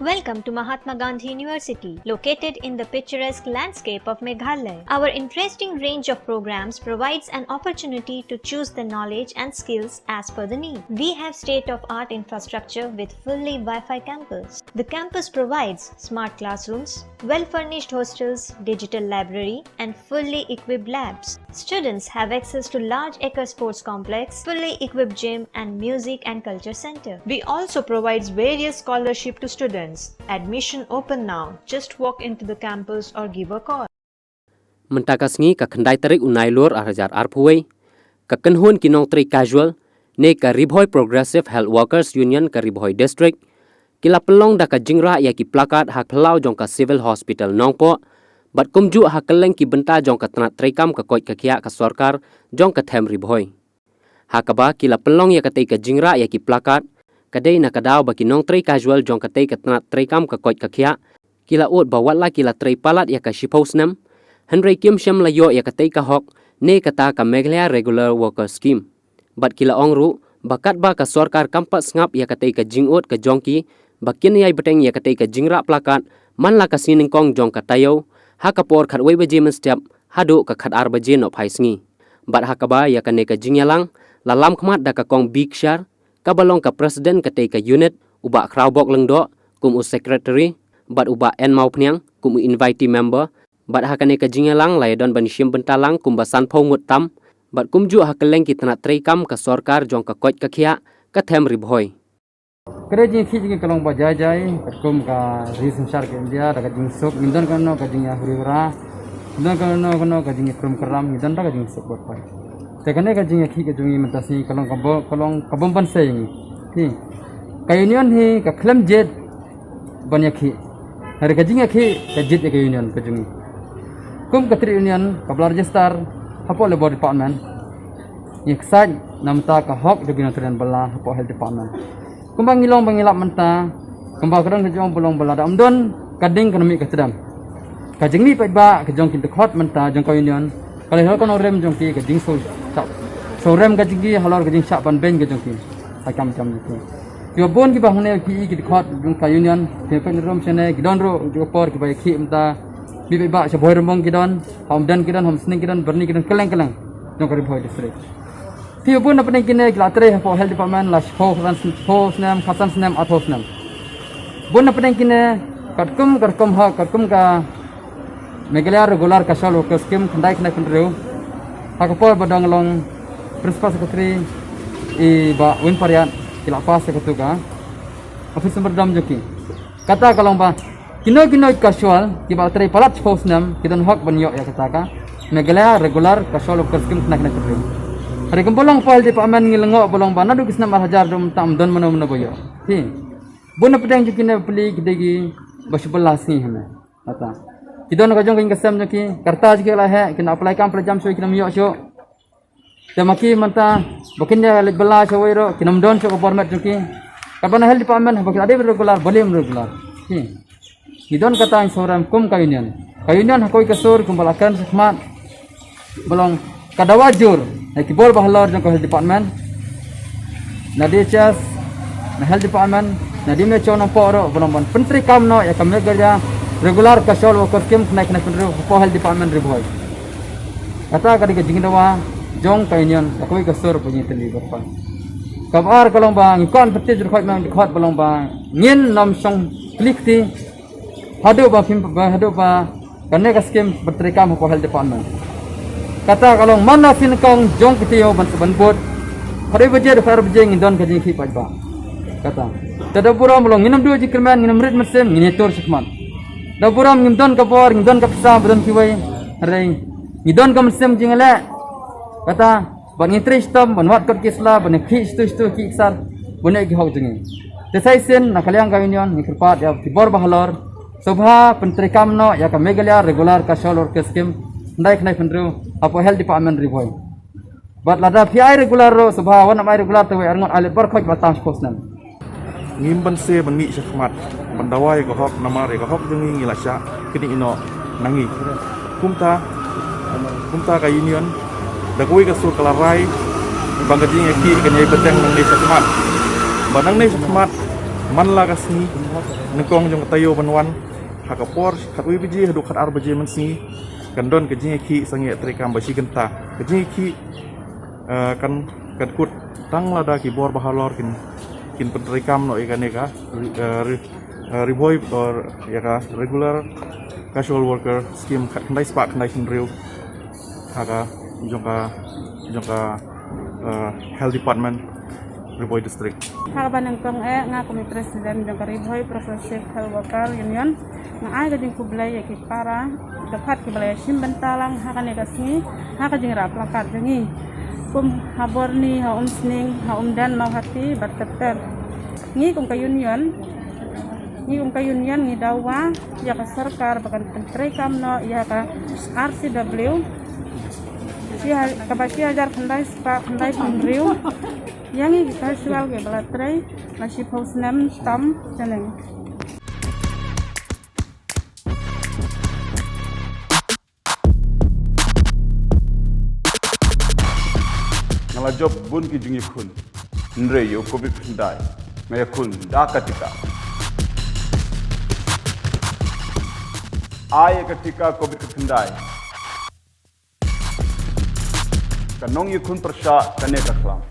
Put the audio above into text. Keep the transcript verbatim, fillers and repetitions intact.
Welcome to Mahatma Gandhi University, located in the picturesque landscape of Meghalaya. Our interesting range of programs provides an opportunity to choose the knowledge and skills as per the need. We have state-of-art infrastructure with fully Wi-Fi campus. The campus provides smart classrooms, well-furnished hostels, digital library, and fully equipped labs. Students have access to large acre sports complex, fully equipped gym, and music and culture center. We also provides various scholarship to students. Admission open now. Just walk into the campus or give a call. Mynta ka sngi ka khyndai tarik u Nailur ar hajar arphew wei, ka kynhun ki nongtrei casual ne ka Ri Bhoi Progressive Health Workers Union ka Ri Bhoi District ki la pynlong da ka jingrah ïa ki placard ha khlaw jong ka Civil Hospital Nongpoh bad kumjuh ha kylleng ki bynta jong ka tnat treikam ka koit ka khiah ka sorkar jong ka them Ri Bhoi. Ha kaba ki la pynlong ïa katei ka jingrah ïa ki placard ka dei na ka daw ba ki nongtrei casual jong katei ka tnat treikam ka koit ka khiah ki la ud ba wat la ki la trei palat ïa ka shiphew snem, hynrei kim shym la ïoh ïa katei ka hok ne kata ka Meghalaya Regular Worker Scheme. Bad ki la ong ruh ba katba ka sorkar kam pat sngap ïa katei ka jingud ka jong ki ba kin ïai bteng ïa katei ka jingrah placard man la ka sngi nyngkong jong ka taïew ha ka por khatwei baje mynstep haduh ka khatar baje nohphai sngi. Bad ha kaba ïa kane ka jingïalang la lam khmat da ka Kong B. Kshar, kaba long ka president katei ka unit, u Bah Khrawbok Lyngdoh kum u secretary, bad u Bah N. Mawphniang kum u invitee member. Bad ha kane ka jingïalang la ïadon ban shim bynta lang kumba sanphew ngut tam bad kumjuh ha kylleng ki tnat treikam ka sorkar jong ka koit ka khiah ka them Ri Bhoi. Ka dei jingïakhih jong ngi ka long ba jai jai katkum ka ri synshar ka India da ka jingsuk, ngim don kano ka jingïahuri hura, ngim don kano kano ka jingïakrum kram, ngi don da ka jingsuk bad pai. Te kane ka jingïakhih ka jong ngi mynta sngi ka long ka bo-, ka long ka bym banse ïa ngi. Hi. Ka union hi ka khlem jied ban ïakhih. Hynrei ka jingïakhih ka jied ïa ka union ka jong ngi. Kum ka trade union kaba la register hapoh Labour Department, ngi ksaid na mynta ka hok jong ki nongtrei ba la hapoh Health Department. Kumba ngi long ba ngi lap mynta, kumba ka don ka jong ba long ba la da ym don ka ding ka mih ka tdem. Ka jingmih paidbah ka jong ki dkhot mynta jong ka union ka la halor ka nongrim jong ki, ka jingsngewsih, sngewrem ka jong ki halor ka jingshah ban beiñ ka jong ki. Ha kam jam jong ki. Kiba bun kiba hangne ki, ki dkhot jong ka union, ki pynrum shane, ki don ruh jong ka por kiba ïakhih mynta. Mih paidbah sha Bhoi Rymbong ki don, ha Umden ki don, ha Umsning ki don, Byrni ki don, kylleng kylleng jong ka Ri Bhoi District. Kiba bun na pdeng kine ki la trei hapoh Health Department la shiphew khatsan, shiphew snem, khatsan snem, arphew snem. Bun na pdeng kine katkum, katkum ha, katkum ka Meghalaya Regular Casual Worker Scheme khyndai khyndai phew hynriew. Ha ka por ba dang long Principal Secretary i Bah Win Pariat ki la pass ïa katu ka office memorandum jong ki. Kata ka long ba kino kino casual kiba trei palat shiphew snem ki don hok ban ïoh ïa kata ka Meghalaya Regular Casual Worker Scheme khyndai khyndai phew hynriew. Hynrei kumba long hapoh Health Department ngi lyngngoh ba long ba naduh ki snem ar hajar haduh mynta ym don mano mano ba ïoh. Hi. Bun na pdeng jong kine pli ki dei kiba shu bylla sngi hynne. Kata. Ki don ka jong ka ïing ka sem jong ki, ka rta jong ki la heh, kin apply kam apply jam shuh, kin ym ïoh shuh. Te ma ki mynta ba kin ïa leit bylla shawei ruh, kin ym don shuh ka bor met jong ki. Katba na Health Department ba ki la dei regular, balei ym regular. Ki. Ngi don kata ngi sngewrem kum ka union. Ka union ha kawei ka sur kumba la kren shakhmat. Ba long ka dawa jur na ki bor bahalor jong ka Health Department, na D H S, na Health Department, na D M H O Nongpoh ruh, ba long ban pyntreikam noh ïa ka Meghalaya Regular Casual Worker Scheme khyndai khyndai phew hynriew hapoh Health Department Ri Bhoi. Kata ka dei ka jingdawa jong ka union, ka kawei ka sur ba ngi tylli bad pan. Kaba ar ka long ba ngi kwah ban pyntip jingkhot, ngi khot ba long ba ngin nym shong kli kti haduh ba phim ba, haduh ba kane ka skim pyntreikam hapoh Health Department. Kata ka long man la sien kong jong ka taïew ban sa ban bud. Khatwei baje haduh khatar baje ngi don ka jingïakhih paidbah. Kata. Te da burom long ngin ym duh jingkyrmen, ngin ym rit mynsiem, ngin ïatur shakhmat. Da burom ngim don ka bor, ngim don ka pisa ba don kiwei. Hynrei ngi don ka mynsiem jingïaleh. Kata. Ban ngin trei shitom ban wad kot ki sla, ban ïakhih shitu shitu ki ksar ban ïoh ki hok jong ngi. Te sa shisien na ka liang ka union ngi kyrpad ïa ki bor bahalor, sngewbha pyntreikam noh ïa ka Meghalaya Regular Casual Worker Scheme khyndai khyndai phew hynriew hapoh Health Department Ri Bhoi. Bad lada phi ai regular ruh sngewbha wat nym ai regular, te wei arngut ai leit bor khoit ba tam shiphew snem. Ngim banse ban mih shakhmat ban dawa ïa ka hok, namar ïa ka hok jong ngi ngi la shah knieh noh na ngi. Kumta, kumta ka union da kawei ka sur ka la rai ba ka jingïakhih kan ïai bteng nangne shakhmat. Ba nangne shakhmat Man la ka sngi, nyngkong jong ka taïew ban wan, ha ka por khatwei baje haduh khatar baje mynsngi, kan don ka jingïakhih sangeh treikam ba shi kynta. Ka jingïakhih, eh, kan, kan kut tang lada ki bor ba halor kin, kin pyntreikam noh ïa kane ka, eh, re-, eh, Ri Bhoi, or ïa ka regular casual worker scheme khatkhyndai spah khyndai phew hynriew. Ha ka, jong ka, jong ka, eh, Health Department, Ri Bhoi District. Ha kaba nyngkong eh, nga kum i President jong ka Ri Bhoi Progressive Health Worker Union, nga ai ka jingkhublei ïa ki para, ki paidbah kiba la ïashim bynta lang ha kane ka sngi, ha ka jingrah placard jong ngi. Kum ha Borni, ha Umsning, ha Umden, Mawhati, bad ter ter. Ngi kum ka union, ngi kum ka union ngi dawa ïa ka sorkar ba kan pyntreikam noh ïa ka R C W, shi ha-, kaba shi hajar khyndai spah khyndai phew hynriew. Ïa ngi ki casual kiba la trei la shiphew snem tam shaneng. Nga la jop bun ki jingïakhun, hynrei ïa u Covid khyndai nga ïakhun da ka tika. Ai ïa ka tika Covid khyndai, ka nongïakhun pyrshah kane ka khlam.